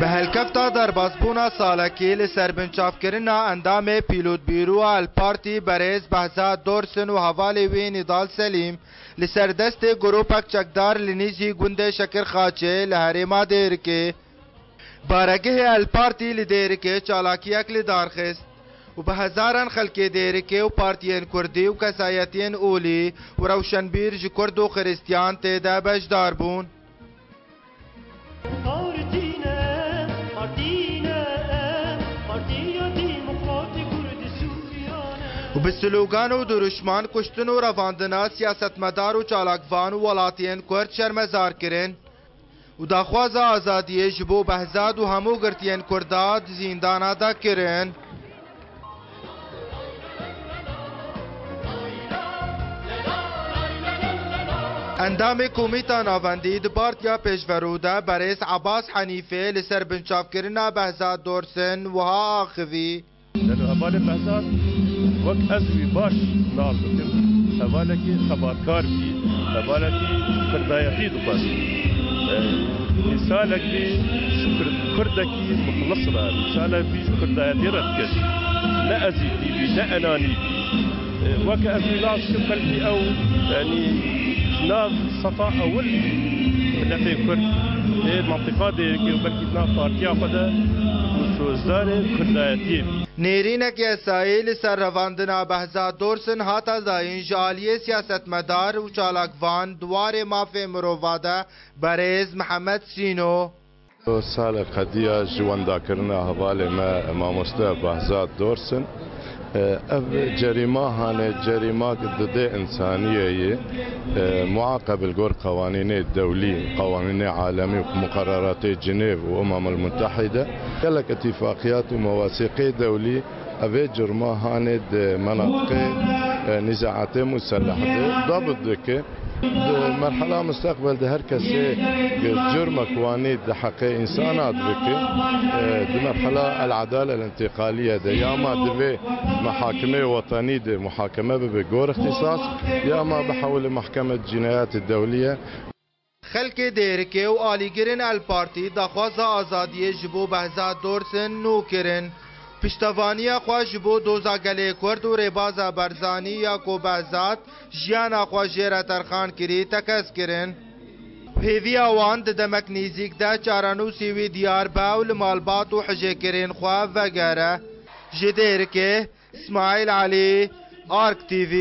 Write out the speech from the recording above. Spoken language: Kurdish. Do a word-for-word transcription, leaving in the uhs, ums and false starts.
Bi helkefta derbasbûna salekî li ser binçavkirina endamê pîlotbîrû a El Partî berêz Behzat Dorsin û hevalê wî Nîdal Selîm li ser destê grûpek çekdar li nîzî gundê Şekirxaçê li herêma Dêrikê. Baregihê El Partî li Dêrikê çalakiyek li dar xist û bi hezaran xelkê Dêrikê û partiyên kurdî û kesayetiyên olî û rewşenbîr ji kurd û xiristiyan tê de beşdar bûn. Partî ne, partî ne, Partiya Demokratî Kurd Sûriyan e. Û bi slogan û dirûşman kuştin û revandina siyasetmedar û çalakvan û welatiyên Kurd şermezar kirin û daxwaza azadiyê ji bo Behzat û hemû girtiyên Kurda di zîndana de kirin. Endamê Komîta Navendî di Partiya Pêşverû de berêz Ebas Henîfê li ser binçavkirina Behzat Dorsin wiha axivî. Lelo hevalê Behzat wek ez wî baş nas dikim. Hevalekî xebatkar bî, hevalekî kurdayetî dixwest. E, mîsalek bî ji kurd-, kurdekî muxlis re, mîsalek bî ji kurdayetî re dikir. Ne ezîtî bî, ne enanî bî. E, weke ez wî nas dikim, belkî ew, yanî, ji nav sefa ewil miletê kurd ê mentiqa Dêrikê û belkî di nav partiya xwe de û sozdarê kurdayetiyê bî. Nêrînek yasayî li ser revandina Behzat Dorsin hate dayîn ji aliyê siyasetmedar û çalakvan di warê mafê mirova de berêz Mihemed Sîno. Salê qediya ji wendakirina hevalê me mamoste Behzat Dorsin. Ev cerîma hane cerîmak didê însaniyê yê, e, muaqeb li gor qewanînê dewlî, qewanînê alemî û muqereratê Cinêv û Umemul Mutehîde. Gelek îtîfaqiyat û mewasîqê dewlî evê cerîma hanê di menatiqê, e, nîzaatê museleh de dabit dike. Di merhela mustaqbel de her kesê cermek wanî di heqê însana dibike, e, di merhela el-edale el-întiqaliye de ya ma divê mehakimê wetenî de muhakeme bibe gor îxtîsas, ya ma bihewile mehkeme cinayetê dewliye. Xelkê Dêrikê û alîgirên El Partî daxwaza azadiyê ji bo Behzat Dorsin nû kirin. Piştevaniya xwe ji bo doza gelê Kurd û rêbaza Barzanî ya ku Behzat jiyana xwe jê re terxan kirî, tekez kirin. Hêviya wan di demek nêzîk de çarenûsî wî diyar be û li malbat û hijêkirên xwe vegere. Ji Dêrikê, Îsmaîl Elî, Ark T V.